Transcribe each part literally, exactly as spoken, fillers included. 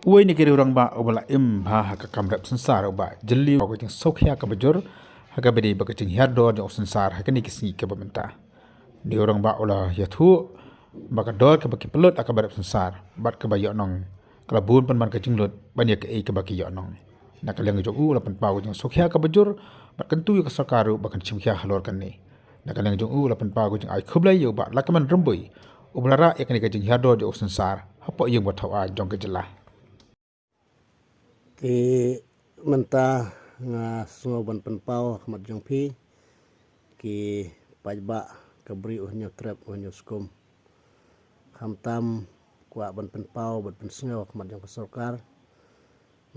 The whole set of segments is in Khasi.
Uwei na ki rangbah uba la im bha ha ka kam rep synsar u Bah Jylliew u la pynpaw ka jingsngewkhia kaba jur ha kaba ïadei bad ka jinghiar dor jong u synsar ha kine ki sngi kiba mynta. Une u rangbah u la ïathuh ba ka dor kaba ki pynlut ha kaba rep synsar bad kaba ïohnong ka la bun pynban ka jinglut ban ïa kaei kaba ki ïohnong. Na ka liang jong u u la pynpaw ka jingsngewkhia kaba jur bad kyntu ïa ka sorkar ruh ba kan shim khia halor kane. Na ka liang jong u u la pynpaw ka jingai khublei ïa u Bah Lahkmen Rymbui uba la rah ïa kane ka jinghiar dor jong u synsar hapoh ïing ba thaw aiñ jong ka jylla. Te mynta nga sngew ban pynpaw ha khmat jong phi ki paidbah, ka briew u Hynñiewtrep u Hynñiewskum. Khamtam kwah ban pynpaw ban pynsngew ha khmat jong ka sorkar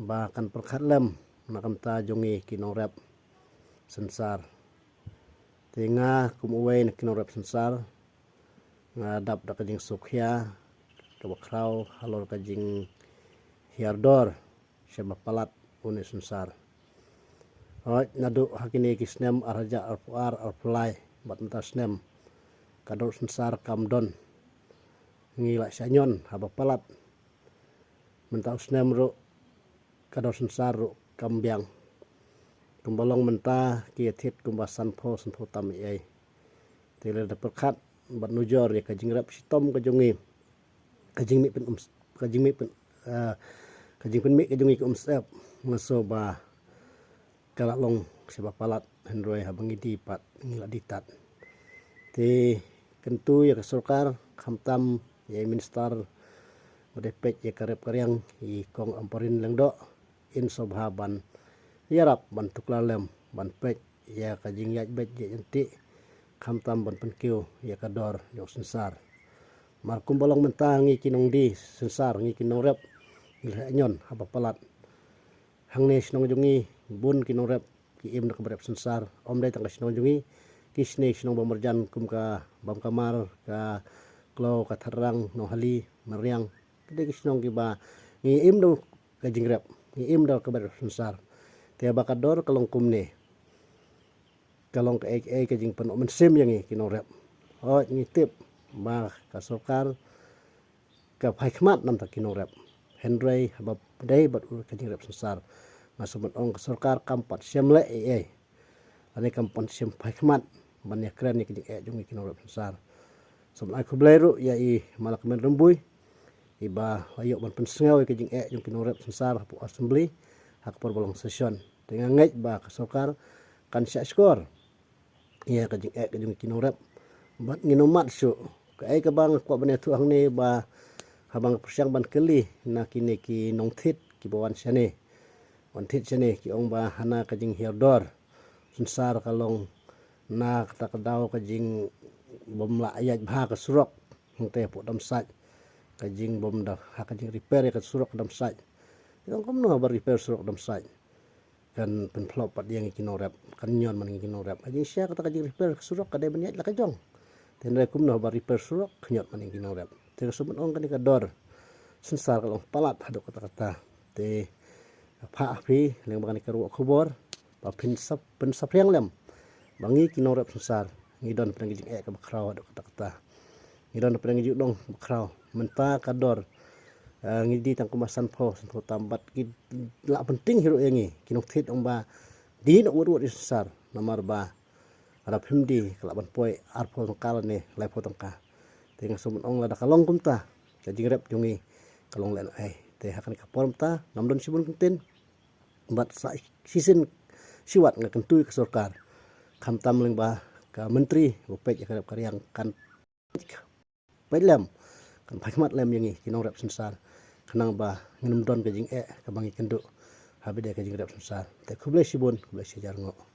ba kan pyrkhat lem na ka bynta jong ngi ki nongrep synsar. Te nga kum uwei na ki nongrep synsar nga dap da ka jingsngewkhia kaba khraw halor ka jinghiar dor sha ba palat une u synsar. Hooid, naduh ha kine ki snem ar hajar arphew ar arphew lai bad mynta snem ka dor synsar kam don. Ngi la shah ñion ha ba palat. Mynta u snem ruh ka dor synsar ruh kam biang. Kumba long mynta ki ïa thied kumba sanphew sanphew tam ei ei. Te lada pyrkhat bad nujor ïa ka jingrep shitom ka jong ngi, ka jingmih pyn-, ka jingmih pyn-, eh, ka jingpynmih ka jong ngi ka um syep, nga sngew ba ka la long sha ba palat, hynrei haba ngi die pat ngi la die tad. Te kyntu ïa ka sorkar, khamtam ïa i minister ba dei peit ïa ka rep ka riang, i Kong Ampareen Lyngdoh, in sngewbha ban ïarap ban tuklar lem ban peit ïa ka jingïaid beit ïaid ryntih, khamtam ban pynkiew ïa ka dor jong u synsar. Namar kumba long mynta ngi ki nongdie synsar, ngi ki nongrep, ngi la shah ñion ha ba palat. Hangne shnong jong ngi bun ki nongrep ki im da kaba rep synsar, ym dei tang ka shnong jong ngi, ki shane shnong ba marjan kum ka Bamkamar, ka Kloi, ka Thadrang, Nonghali, Mariang, ki dei ki shnong kiba ngi im da ka jingrep, ngi im da kaba rep synsar. Te ba ka dor ka long kumne, ka long kaei kaei ka jingpynnoh mynsiem ïa ngi ki nongrep. Hooid, ngi tip ba ka sorkar ka phai khmat namar ki nongrep, hynrei haba dei bad u ka jingrep synsar, nga sngew ban ong ka sorkar kam pat shym leh ei ei, lane kam pat shym phai khmat ban ïakren ïa ka jingeh jong ngi ki nongrep synsar. Sngew ban ai khublei ruh ïa i Ma Lahkmen Rymbui iba la ïoh ban pynsngew ïa ka jingeh jong ki nongrep synsar hapoh Assembly ha ka por ba long session. Te nga ngeit ba ka sorkar kan shah shkor ïa ka jingeh ka jong ki nongrep. Bad ngin ym mad shuh. Kaei kaba nga kwah ban ïathuh hangne ba haba nga pyrshang ban kylli na kine ki nongthied kiba wan shane, wan thied shane, ki ong ba hana ka jinghiar dor synsar ka long na kata ka daw ka jingbym lah ïaid bha ka surok. Hangta hapoh Damsait ka jingbym da ha ka jingrepair ïa ka surok Damsait. Ki ong kumno haba repair surok Damsait kan pynphlop pat ïa ngi ki nongrep, kan ñion man ngi ki nongrep. Ka jingshisha kata ka jingrepair ka surok ka dei ban ïaid la ka jong. Te hynrei kumno haba repair surok kan ñion man ngi ki nongrep. Te ka shu ban ong kane ka dor synsar ka long palat haduh katta katta. Te phah ha phi lyngba kane ka ruh khubor ba phin sap, pynsaphriang lem ba ngi ki nongrep synsar ngi don hapdeng ka jingeh kaba khraw haduh katta katta. Ngi don hapdeng ka jingdong ba khraw. Mynta ka dor, eh, ngi die tang kumba sanphew, sanphew tam bad ki la pynting hi ruh ïa ngi ki nongthied ong ba die noh wut wut ïa u synsar namar ba lada phim die ka lah ban poi arphew tyngka lane laiphew tyngka. Te nga sngew ban ong lada ka long kumta ka jingrep jong ngi ka long lehnohei. Te ha kane ka por mynta ngam don shibun kyntien bad sa shisien shi wat nga kyntu ïa ka sorkar, khamtam lyngba ka myntri ba peit ïa ka rep ka riang, kan peit lem, kan phai khmat lem ïa ngi ki nongrep synsar khnang ba ngin ym don ka jingeh kaba ngi kynduh ha ba dei ka jingrep synsar. Te khublei shibun, khublei shihajar nguh.